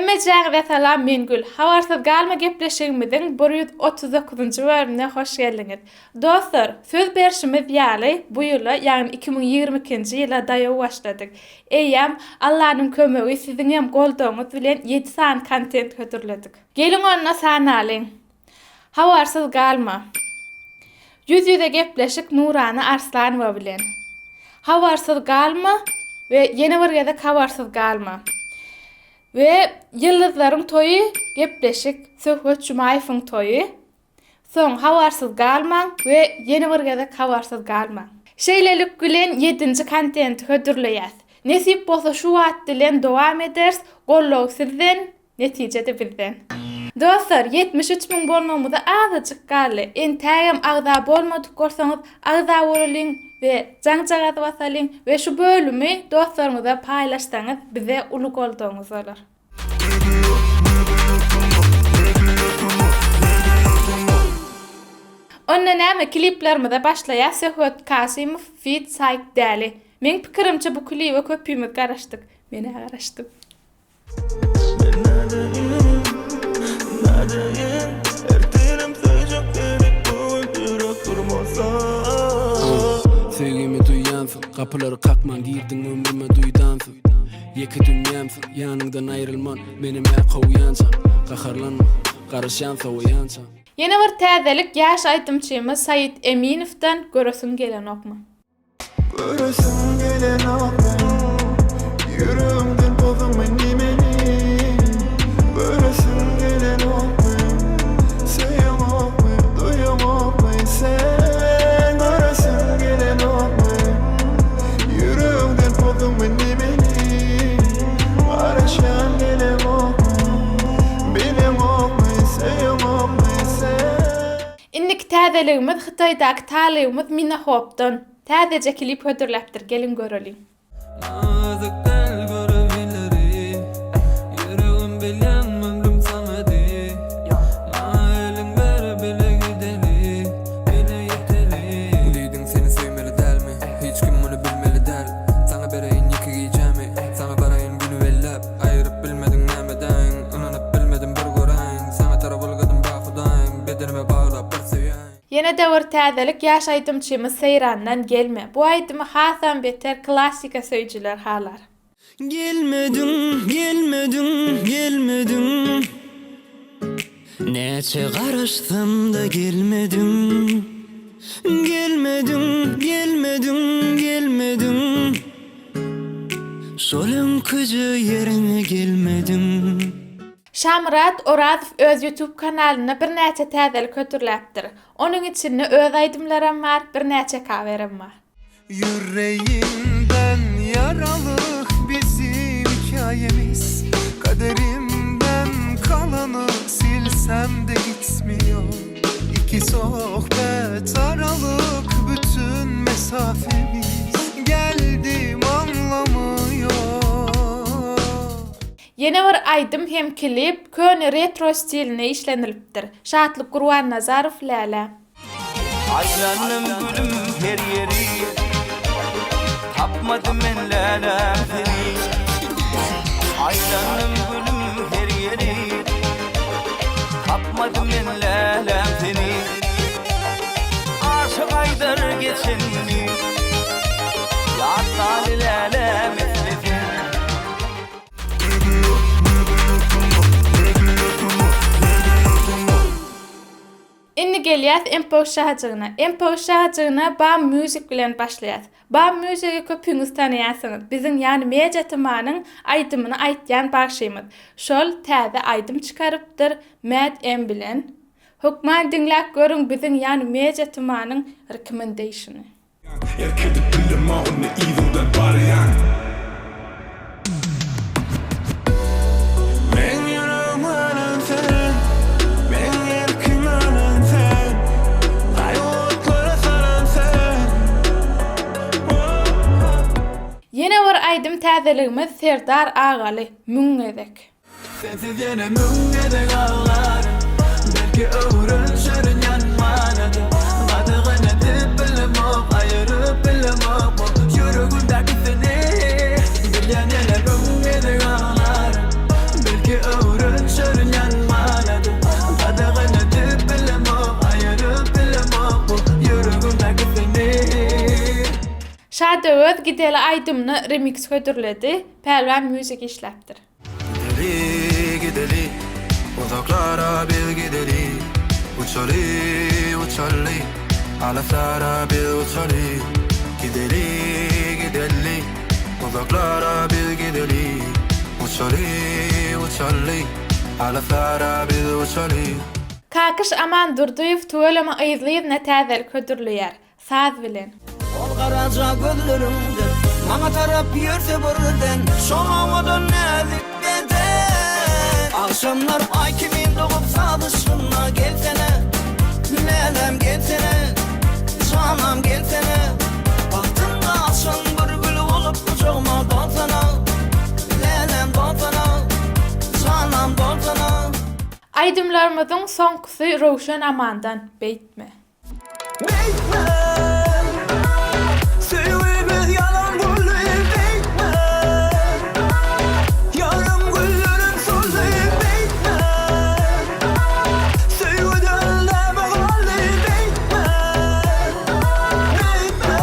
Hemmejäňize salam men Gül. Habarsyz galma gepleşigimiziň 139-njy bölümine hoş geldiňiz. Dostlar, söz berşimiz ýaly bu ýyla ýagny 2022-nji ýyla daýaw başladyk. Eýýäm Allanyň kömegi siziňem goldawyňyz bilen ýedi sany kontent hödürledik. Geliň onda sanalyň. Habarsyz galma. Ýüz-ýüze gepleşik Nurana Arslanowa bilen. Habarsyz galma we ýene bir gezek habarsyz galma. We Ýyldyzlaryň toýy gepleşik Söhbet Jumaýewiň toýy. Soň habarsyz galmaň we ýene bir gezek habarsyz galmaň. Şeýlelik bilen ýedinji kontenti hödürleýäs. Nesip bolsa şu wagt bilen dowam ederis, goldaw sizden, Netije-de bizden. Dostlar 73 müň bolmagymyza azajyk galdy. Entägem agza bolmadyk bolsaňyz agza bolalyň we jaňjagazy basalyň we şu bölümi dostlaryňyza paýlaşsaňyz bize uly goldawyňyz bolar. Onda näme kliplerimize başlaýas Söhbet Kasymow feat Saýk Däli. Meň pikirimçe bu klibe köpimiz garaşdyk. Menä garaşdym. Men nädeýin, nädeýin Ertirem söýjek seni bu gün ýürek durmasa. Söýgimi duýýansyň, gapylary kakman girdiň ömrüme duýdansyz. Ýeke dünýämsiň, ýanyňdan aýrylman, menem-ä kowýançam. Gaharlanma, garaşýan sowaýançam. Ýene bir täzelik ýaş aýdymçymyz Said Eminowdan Göresiň gelenokmy? Göresim gelenok Ýüregimden pozuňmy nimeni Göresim gelenokmy Söýeňokmy duýaňokmy sen Göresim gelenokmy Ýüregimden pozuňmy nimeni Garaşýan gelemokmy Bileňokmy söýeňokmy sen. Indiki täzeligimiz Hytaýdaky talybymyz Mina Hopdan. Täzeje klip hödürläpdir geliň göreliň. Nazik däl görebilleri Ýüregim bilýän ömrüm saňady Maňa eliň ber bile gideli Bile ýeteli Diýdiň seni söýmeli dälmi Hiç kim muny bilmeli däl Saňa bereýin ýeke gijämi Saňa baraýyn güni belläp Aýyryp bilmediň nämedäýin Ynanyp bilmedim bir göräýin Saňa tarap ylgadym ba Hudaýym Bedenime baglap bir söýäýin. Ýene-de bir täzelik ýaş aýdymçymyz Seýrandan Gelme. Bu aýdymy hasam beter klassika söýüjiler halar. Gelmediň, gelmediň, gelmediň Näçe garaşsam-da gelmediň Gelmediň, gelmediň, gelmediň Şol öňküje ýeriňe gelmediň. Şamyrat Orazow öz YouTube kanalynda birnäçe täzelik hödürläpdir. Onuň içinde öz aýdymlaram bar, birnäçe kawerem bar. Ýüreğimden ýaraly bizim hikaýemiz Kaderimden kalany silsem-de gitmiyor Iki sohbet aralyk bütün mesafemiz Geldim anlamıyor. Ýene bir aýdym hem klip köne retro stilinde işlenilipdir. Şatlyk Gurbannazarow Läle. Aýlandym gülüm her ýeri Tapmadym men läläm seni Aýlandym gülüm her ýeri Tapmadym men läläm seni Aşyk aýdar geçen güni Ýatlaly läläm isleseň. Indi gelýäs MPO şahajygyna. MPO şahajygyna Bam Music bilen başlaýas. Bam Music-i köpüňiz tanaýansyňyz. Biziň ýagny Media TMA-nyň aýdymyny aýtýan bagşymyz. Şol täze aýdym çykarypdyr Mad M bilen. Hökman diňläp görüň biziň ýagny Media TMA-nyň recommendation-y. Erk edip bilemok indi yzyňdan barýan. Meň ýüregim alan sen, Meň erkim alan sen, Gaýgy otlara salan sen. Ýene bir aýdym täzeligimiz Serdar Agaly müň gezek. Sensiz ýene müň gezek aglaryn Belki öwrenşerin ýanmana-da Gadagan edip bilemok, aýyryp bilemok Bu ýüregimdäki seni Bilýän ýene müň gezek aglaryn Belki. Şadöwez Gideli aýdymyna remiks hödürledi, Pälwan Music işläpdir. Gideli, gideli, uzaklara biz gideli, Uçaly, uçaly, alyslara biz uçaly, Gideli, gideli, uzaklara biz gideli, Uçaly, uçaly, alyslara biz uçaly. Kakyş Amandurdyýew tüweleme yzly-yzyna täzelik hödürleýär. Saz bilen. Ol garaja gözleriňde Maňa tarap ýörse birden Şol owadan näzik beden Agşamlar aý kimin dogup saz yşgyna Gelsene, läläm gelsene Janam gelsene Bagtymda açan bir gül bolup gujagyma dolsana Läläm dolsana Janam dolsana. Aýdymlarymyzyň soňkusy Röwşen Amandan, Beýtme. Beýtme, söýgimiz ýalan boldy, beýtme, Ýarym güllerim soldy, beýtme, Söýgüden näme galdy, beýtme, beýtme.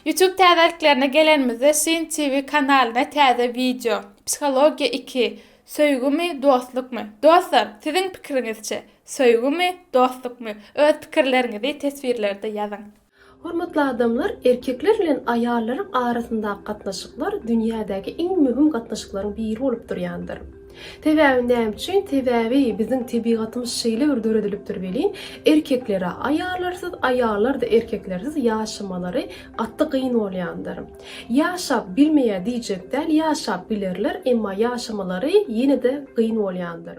Youtube täzeliklerine gelenimizde Sin TV kanalyna täze wideo, Psihologiýa iki, Söýgümi, dostlukmy? Dostlar, siziň pikiriňizçe, söýgümi, dostlukmy? Öz pikirleriňizi teswirlerde ýazyň. Hormatly adamlar, erkekler bilen aýallaryň arasyndaky gatnaşyklar dünýädäki iň möhüm gatnaşyklaryň biri bolup durýandyr. Sebäbi näme üçin? Sebäbi biziň tebigatymyz şeýle bir döredilipdir welin, erkeklere aýallarsyz, aýallar-da erkeklersiz ýaşamalary gaty gyn bolýandyr. Ýaşap bilmeýär diýjek däl, ýaşap bilerler, emma ýaşamalary ýene-de gyn bolýandyr.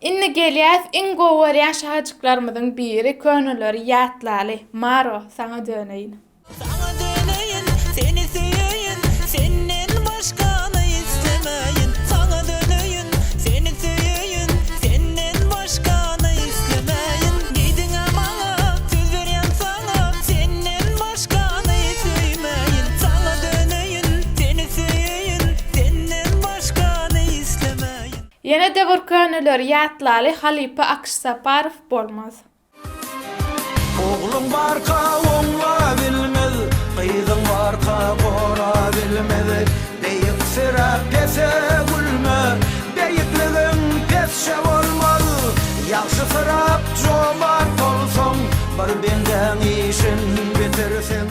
Indi gelýäs iň gowy görýän şahajyklarymyzyň biri köneleri ýatlaly, Maro, saňa döneýin. Saňa döneýin, seni söýeýin, Senden başgany islemäýin. Saňa döneýin, seni söýeýin, Senden başgany islemäýin. Diýdiňä maňa, söz berýän saňa, Senden başgany söýmäýin. Saňa döneýin, seni söýeýin, Senden başgany islemäýin. Ýene-de bir köneleri ýatlaly halypa Akyş Saparow bolmaz. Ogluň barka oňlabilmez, Gyzyň barka gorabilmez. Beýik sirä pese gülme, Beýikligiň pesçe bolmaz. Ýagşy syrap jomart bolsaň, Bir bendäň işin bitirseň.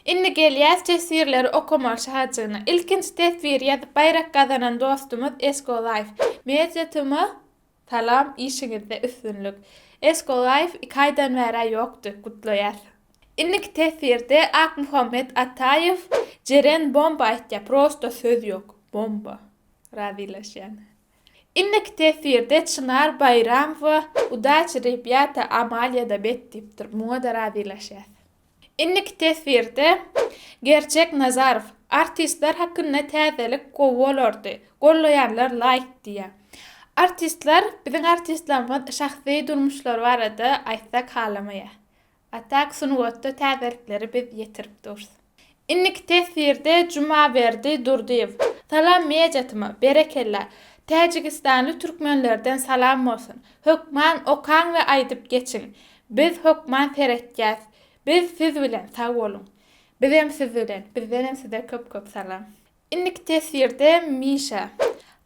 Indi gelýäs teswirleri okamaly şahajygyna. Ilkinji teswiri ýazyp baýrak gazanan dostumyz Esko Life. Media tm Salam işiňizde üstünlik. Esko Life iki aýdan bärä ýokdy, gutlaýas. Indiki teswirde Akmuhammet Ataýew Jeren bomba aýtýa prosto söz ýok bomba. Razylaşýan. Indiki teswirde Çynar Baýramowa Udaçi rebýata Amaliýada bet diýipdir. Muňada razylaşýas. Indiki teswirde Gerçek Nazarow, Artistler hakynda täzelik gowy bolardy. Gollaýanlar laýk diýýär. Artistler, biziň artistlerimiz şahsy durmuşlary barada aýtsak halamaýar. A tak sungatda täzelikleri biz ýetirip durus. Indiki teswirde Jumaberdi Durdyýew, Salam Media-tm, berekella. Täjigistanly türkmenlerden salam bolsun. Hökman okaň we aýdyp geçiň. Biz hökman seretýäs. Biz siz bilen sag boluň. Bizem siz bilen. Bizdenem size köp köp salam. Indiki teswirde Mişa.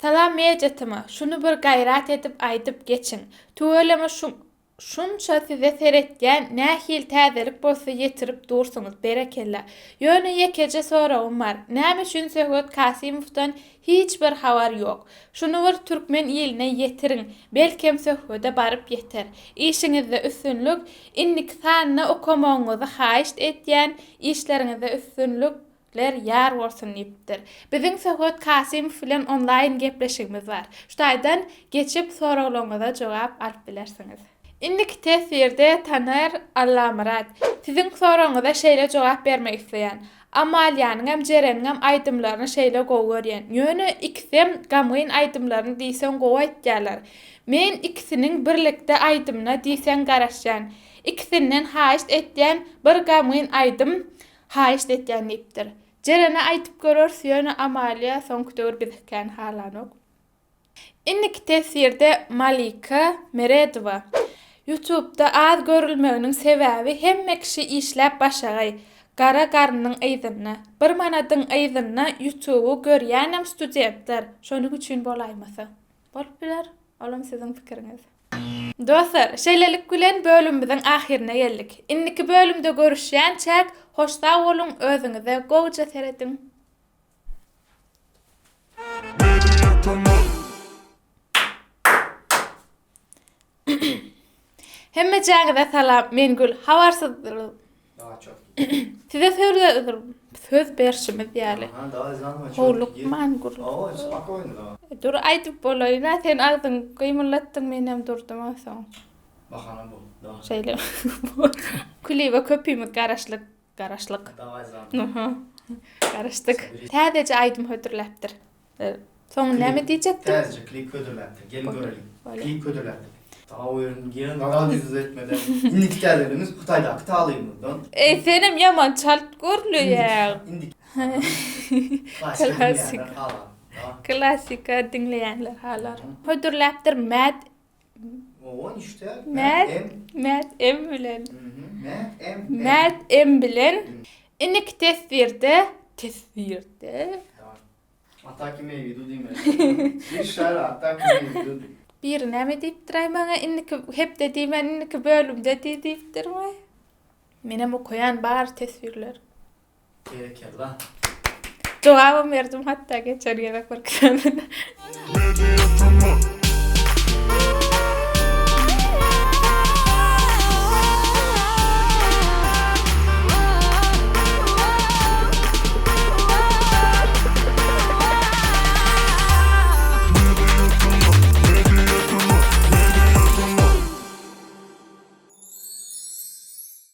Salam Media tm. Şuny bir gaýrat edip aýdyp geçiň. Tüweleme şu şunça size seretýän nähili täzelik bolsa ýetirip dursuňyz berekella. Ýöne ýekeje soragym bar. Näme üçin Söhbet Kasymowdan Hiç bir habar ýok. Şuny bir türkmen iline ýetiriň, belkem söhbede baryp ýeter. Işiňizde üstünlik, indiki sanyny okamagyňyzy haýyşt etýän, işleriňizde üstünlikler ýar bolsun diýipdir. Biziň Söhbet Kasymow bilen onlaýn gepleşigimiz bar. Şu taýdan geçip soraglaryňyza jogap alyp bilersiňiz. Indiki teswirde Taner Allamyrat, Siziň soragyňyza şeýle jogap bermek isleýän. Amaliýanyňam Jereniňem aýdymlaryny şeýle gowy görýän. Ýöne ikisem gamgyn aýdymlaryny diýseň gowy aýtýarlar. Men ikisiniň birlikde aýdymyna diýseň garaşýan. Ikisinden haýyşt etýän bir gamgyn aýdym haýyşt etýän diýipdir. Jerene aýdyp göreris ýöne Amalia soňky döwür bizi kän halanok. Indiki teswirde Malika Meredowa, Ýutubda az görülmeginiň sebäbi hemme kişi işläp başagaý, gara garnyň yzynda. Bir manadyň yzynda ýutuby görýänem studentler, şonuň üçin bolaýmasa. Bolup biler, olam siziň pikiriňiz. Dostlar, şeýlelik bilen bölümimiziň ahyryna geldik. Indiki bölümde görüşýänçäk, hoş sag boluň, özüňize gowja serediň. Hemmejäňize salam, men Gül. Habarsyz Size söz söz berşimiz ýaly. Howlukman gür. Dur aýdyp bolaýyn-a, sen agzyňy gymyldatdyň, menem durdum onsoň. Bahana bu. Şeýle. Klibe köpimiz garaşlyk. Garaşlyk. Garaşdyk. Täzeje aýdym hödürläpdir. Soň näme diýjekdim? Täzeje klip hödürläpdir. Geliň göreliň. Klip hödürläpdir. Taw giren garaz ýüz etmeden. Indiki täzeligimiz Hytaýdaky talybymyzdan. Eý senem ýaman çalt gürleýäň. Indiki. Klassika. Klassika diňleýänler halar. Hödürläpdir Mad Owan işte. Mad Mad M bilen. Mad M. Mad M bilen. Indiki teswirde teswirde. Ataki meyvidu diýmeli. Bir şar ataki meyvidu. Biri näme diýipdir-aý maňa indiki hepde diýmän indiki bölümde diý diýipdirmi? Menem okaýan bar teswirler. Berekella. Jogabam berdim hatda geçen gezek bir kişä. Media.